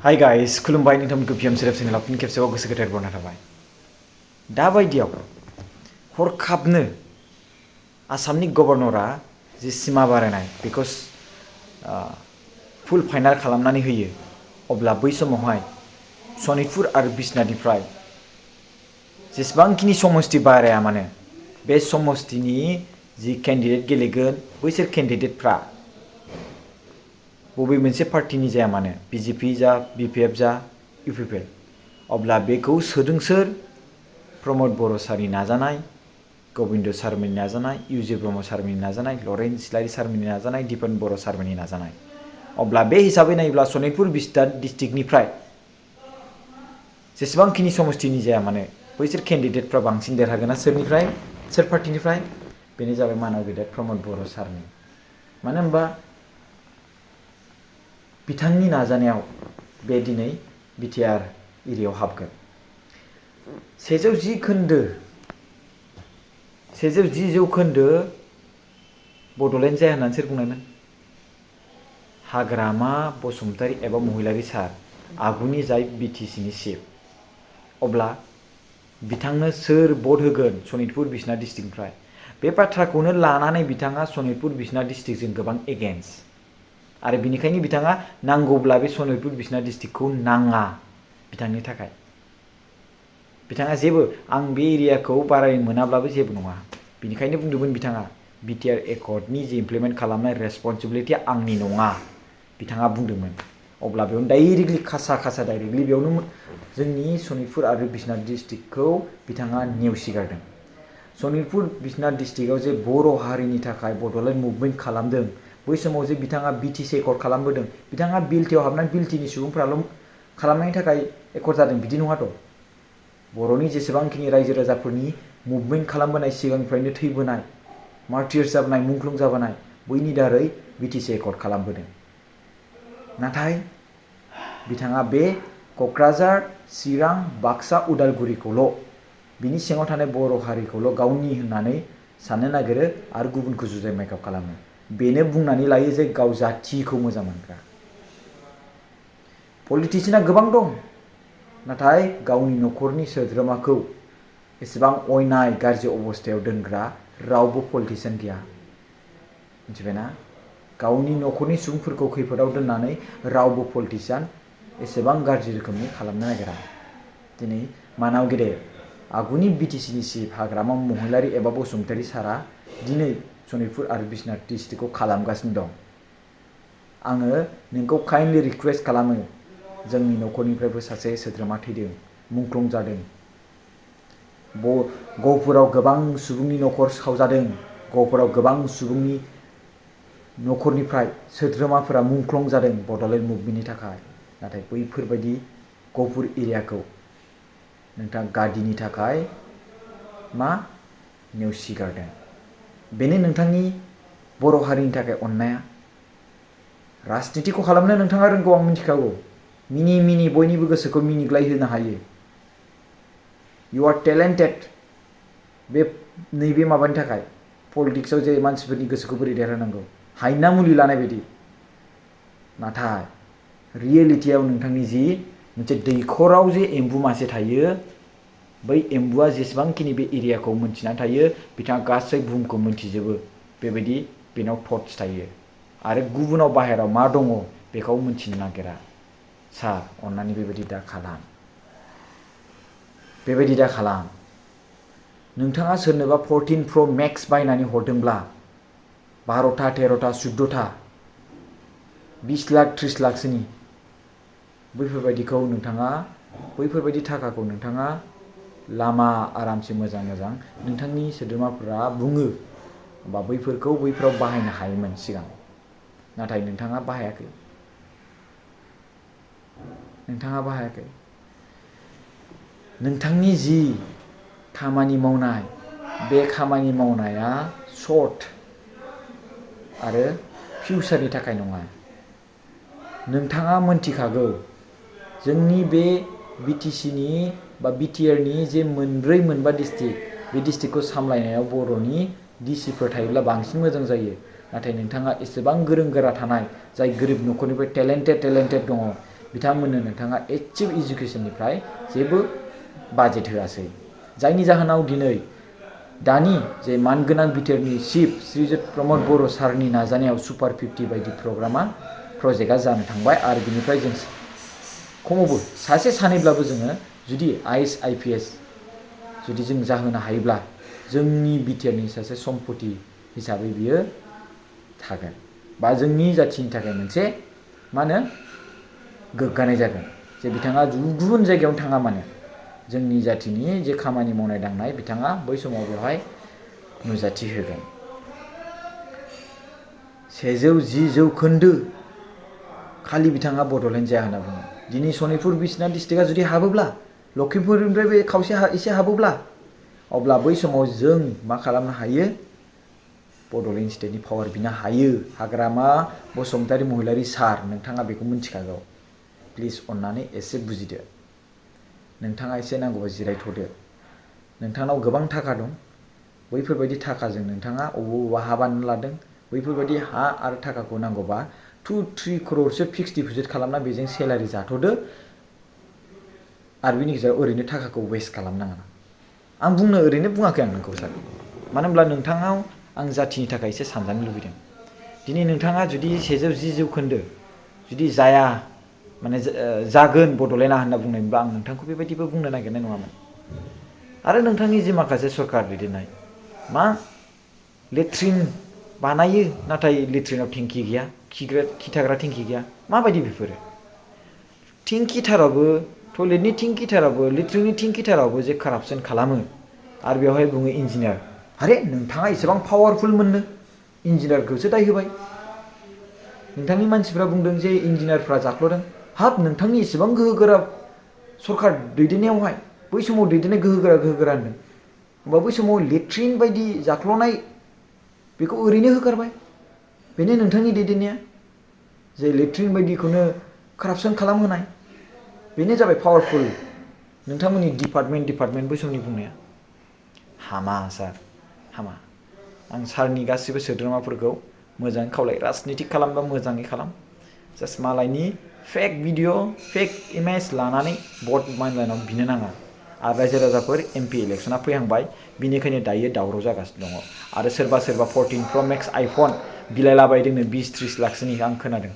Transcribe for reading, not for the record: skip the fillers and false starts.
Hi guys खुलुमबाय नोंथांमोनखौ PM सेरेप चेनेलाव फिन खेबसेबाव गोसो गोथार बरायना थाबाय। दा बायदियाव हरखाबनो आसामनि गभर्नरा जि सिमा बारायनाय बेखौ फुल फाइनाल खालामनानै होयो, अब्ला बै समावहाय सनितपुर आरो बिश्वनाथनिफ्राय जेसेबांखिनि समस्ति बाराया मानो बे समस्तिनि जि केन्डिडेट गेलेगोन बैसोर केन्डिडेटफ्रा बबे मोनसे पार्टिनि जाया मानो बीजेपी जा बीपीएफ जा यूपीपीएल, अब्ला बेखौ सोदों सोर? प्रमोद बर' सारनि नाजानाय, गोविंद सारमोननि नाजानाय, यूजे ब्रह्म सारमोननि नाजानाय, लरेन्स इस्लारि सारमोननि नाजानाय, दिपेन बर' सारमोननि नाजानाय। अब्ला बे हिसाबै नायोब्ला सनितपुर बिश्वनाथ डिस्ट्रिक्टनिफ्राय जेसेबांखिनि समस्तिनि जाया मानो बैसोर केन्डिडेटफ्रा बांसिन देरहागोना सोरनिफ्राय? सोर पार्टिनिफ्राय? बेनो जाबाय मानव गेदेर प्रमोद बर' सारनि। मानो होनबा बिथांनि नाजानायाव बे दिनै बिटिआर एरियायाव हाबगोन। 110 जौखोन्दो बड'लेण्ड जाया होननानै सोर बुंनायमोन? हाग्रामा बसुमतारी एबा महिलारी सार, आगुनि जाय बिटिसिनि चिफ। अब्ला बिथांनो सोर भट होगोन सनितपुर बिश्वनाथ डिस्ट्रिक्टनिफ्राय? बे बाथ्राखौनो लानानै बिथाङा सनितपुर बिश्वनाथ डिस्ट्रिक्टजों गोबां एगेन्स्ट, आरो बिनिखायनो बिथाङा नांगौब्ला बे सनितपुर बिश्वनाथ डिस्ट्रिक्टखौ नाङा बिथांनि थाखाय। बिथाङा जेबो आं बे एरियाखौ बारायनो मोनाब्लाबो जेबो नङा, बिनिखायनो बुंदोंमोन बिथाङा बिटिआर एकर्डनि जि इमप्लिमेन्ट खालामनाय रेसपन्सिबिलिटिया आंनि नङा बिथाङा बुंदोंमोन। अब्ला बेयावनो डाइरेक्टलि खासा डाइरेक्टलि बेयावनो जोंनि सनितपुर आरो बिश्वनाथ डिस्ट्रिक्टखौ बिथाङा नेवसिगारदों। सनितपुर बिश्वनाथ डिस्ट्रिक्टआव जे बर' हारिनि थाखाय बड'लेण्ड मुभमेन्ट खालामदों, बै समाव जे बिथाङा बिटिसि एकर्ड खालामबोदों, बिथाङा बिलटिआव हाबनानै बिलटिनि सुबुंफ्राल' खालामनायनि थाखाय एकर्ड जादों बिदि नङाथ'। बर'नि जेसेबांखिनि रायजो राजाफोरनि मुभमेन्ट खालामबोनाय, सिगांनिफ्रायनो थैबोनाय, मार्टियार्स जाबोनाय, मुंख्लं जाबोनाय, बैनि दारै बिटिसि एकर्ड खालामबोदों। नाथाय बिथाङा बे क'क्राझार, चिरां, बाक्सा, उदालगुरिखौल' बिनि सिङाव थानाय बर' हारिखौल' गावनि होननानै साननो नागिरो आरो गुबुनखौ जुजाय मायखाव खालामो। बेनो बुंनानै लायो जे गाव जाथिखौ मोजां मोनग्रा। पलिटिसियाना गोबां दं, नाथाय गावनि न'खरनि सोद्रोमाखौ एसेबां अयनाय गाज्रि अबस्थायाव दोनग्रा रावबो पलिटिसियान गैया, मिथिबायना? गावनि न'खरनि सुबुंफोरखौ खैफोदाव दोननानै रावबो पलिटिसियान एसेबां गाज्रि रोखोमनि खालामनो नागिरा। दिनै मानाव गेदेर आगुनि बिटिसिनि चिफ हाग्रामा महिलारी एबा बसुमतारी सारा दिनै सनितपुर आरो बिश्वनाथ डिस्ट्रिक्टखौ खालामगासिनो दं। आङो नोंखौ काइन्डलि रिक्वेस्ट खालामो, जोंनि न'खरनिफ्रायबो सासे सोद्रोमा थैदों, मुंख्लं जादों। गहपुराव गोबां सुबुंनि न'खर सावजादों, गहपुराव गोबां सुबुंनि न'खरनिफ्राय सोद्रोमाफोरा मुंख्लं जादों बड'लेण्ड मुभमेन्टनि थाखाय। नाथाय बैफोरबायदि गहपुर एरियाखौ नोंथाङा गादिनि थाखाय नेवसिगारदों। बेनो नोंथांनि बर' हारिनि थाखाय अननाया? राजनितिखौ खालामनो नोंथाङा रोंगौ, आं मिथिखागौ। मिनि बयनिबो गोसोखौ मिनिग्लाय होनो हायो। इउ आर टेलेन्टेड बे नैबे माबानि थाखाय, पलिटिक्सआव जे मानसिफोरनि गोसोखौ बोरै देरहानांगौ, हायना मुलि लानाय बायदि। नाथाय रियेलिटियाव नोंथांनि जि मोनसे दैखराव जे एम्बु मासे थायो, बै एम्बुआ जेसेबांखिनि बे एरियाखौ मोनथिनानै थायो, बिथाङा गासै बुहुमखौ मोनथिजोबो। बेबायदि बेनाव थट्स थायो, आरो गुबुनाव बाहेरायाव मा दङ बेखौ मोनथिनो नागिरा। सार अन्नानै बेबायदि दा खालाम, बेबायदि दा खालाम। नोंथाङा सोरनोबा 14 Pro Max बायनानै हरदोंब्ला 12टा 13टा 14टा 20 लाख 30 लाखसोनि बैफोरबायदिखौ नोंथाङा, बैफोरबायदि थाखाखौ नोंथाङा लामा आरामसे मोजां नोंथांनि सोद्रोमाफोरा बुङो बा बैफोराव बाहायनो हायोमोन सिगां। नाथाय नोंथाङा बाहायाखै। नोंथांनि जि खामानि मावनाय, बे खामानि मावनाया सर्ट आरो फिउचारनि थाखाय नङा। नोंथाङा मोनथिखागौ जोंनि बे बिटिसिनि बा बिटिआरनि जे मोनबा डिस्ट्रिक्ट, बे डिस्ट्रिक्टखौ सामलायनायाव बर'नि डिसिफोर थायोब्ला बांसिन मोजां जायो। नाथाय नोंथाङा एसेबां गोरों गोरा थानाय, जाय गोरिब न'खरनिफ्राय टेलेन्टेड दङ, बिथांमोननो नोंथाङा एचिभ इडुकेसननिफ्राय जेबो बाजेट होआसै, जायनि जाहोनाव दिनै दानि जे मानगोनां बिटिआरनि चिफ श्रीजुत प्रमद बर' सारनि नाजानायाव सुपार 50 बायदि प्रजेक्टआ जानो थांबाय आरो बिनिफ्राय जों खमावबो सासे सानैब्लाबो जोङो जुदि आइएएस आइपिएस जुदि जों जाहोनो हायोब्ला जोंनि बिटिआरनि सासे सम्पति हिसाबै बियो थागोन बा जोंनि जाथिनि थाखाय मोनसे मा होनो गोग्गानाय जागोन जे बिथाङा गुबुन जायगायावनो थाङा मानो जोंनि जाथिनि जे खामानि मावनाय दांनाय बिथाङा बै समाव बेवहाय नुजाथि होगोन। 110 जौखोन्दो खालि बिथाङा बड'लेण्ड जाया होनना बुङो। दिनै सनितपुर बिश्वनाथ डिस्ट्रिक्टआ जुदि हाबोब्ला लखिमपुरनिफ्राय बे खावसे एसे हाबोब्ला अब्ला बै समाव जों मा खालामनो हायो बड'लेण्ड स्टेटनि पावार बिनो हायो। हाग्रामा बसुमतारी महिलारी सार नोंथाङा बेखौ मिथिखागौ, प्लिज अन्नानै एसे बुजिदो। नोंथाङा एसे नांगौबा जिरायथ'दो। नोंथांनाव गोबां थाखा दं, बैफोरबायदि थाखाजों नोंथाङा अबेबा हा बानायना लादों, बैफोरबायदि हा आरो थाखाखौ नांगौबा 2-3 करोड़सो फिक्स डिप'जिट खालामना बेजों सेलारि जाथ'दो आरो बिनि गेजेराव ओरैनो थाखाखौ वेस्ट खालामनाङा। आं ओरैनो बुङाखै आं नोंखौ सार, मानो होनब्ला नोंथाङाव आं जाथिनि थाखाय एसे सानजानो लुबैदों। दिनै नोंथाङा जुदि 110 जौखोन्दो जुदि जाया माने जागोन बड'लेण्डआ होनना बुंनायमोनब्ला आं नोंथांखौ बेबायदिबो बुंनो नागिरनाय नङामोन। आरो नोंथांनि जे माखासे सरकार दैदेननाय मा लेट्रिन बानायो नाथाय लेट्रिनाव टेंकि गैया, खि थाग्रा टेंकि गैया, माबायदि बेफोरो? टेंकिथारावबो टयलेटनि टेंकिथारावबो लेट्रिननि टेंकिथारावबो जे कारापसन खालामो आरो बेवहाय बुङो इन्जिनियार। आरे नोंथाङा एसेबां पावारफुल मोननो इन्जिनियारखौसो दाय होबाय। नोंथांनि मानसिफ्रा बुंदों जे इन्जिनियारफ्रा जाख्ल'दों। हाब नोंथांनि एसेबां गोहोगोरा सरकार दैदेननायावहाय बै समाव दैदेननाय गोहोगोरा होनदों होमबा बै समाव लेट्रिन बायदि जाख्ल'नाय बेखौ ओरैनो होगारबाय। बेनो नोंथांनि दैदेननाया जे लेट्रिन बायदिखौनो कारापसन खालामहोनाय, बेनो जाबाय पावारफुल नोंथांमोननि डिपार्टमेन्ट बै समनि बुंनाया। हामा सार, हामा। आं सारनि गासिबो सोद्रोमाफोरखौ मोजाङै खावलाय, राजनितिक खालामबा मोजाङै खालाम। जास्ट मालायनि फेक भिडिअ फेक इमेज लानानै भट माइलाइनाव बिनो नाङा। आरो रायजो राजाफोर MP इलेक्सना फैहांबाय, बिनिखायनो दायो दावराव जागासिनो दङ। आरो सोरबा 14 Pro Max iPhone बिलाइलाबायदोंनो 20-30 लाखसोनि आं खोनादों।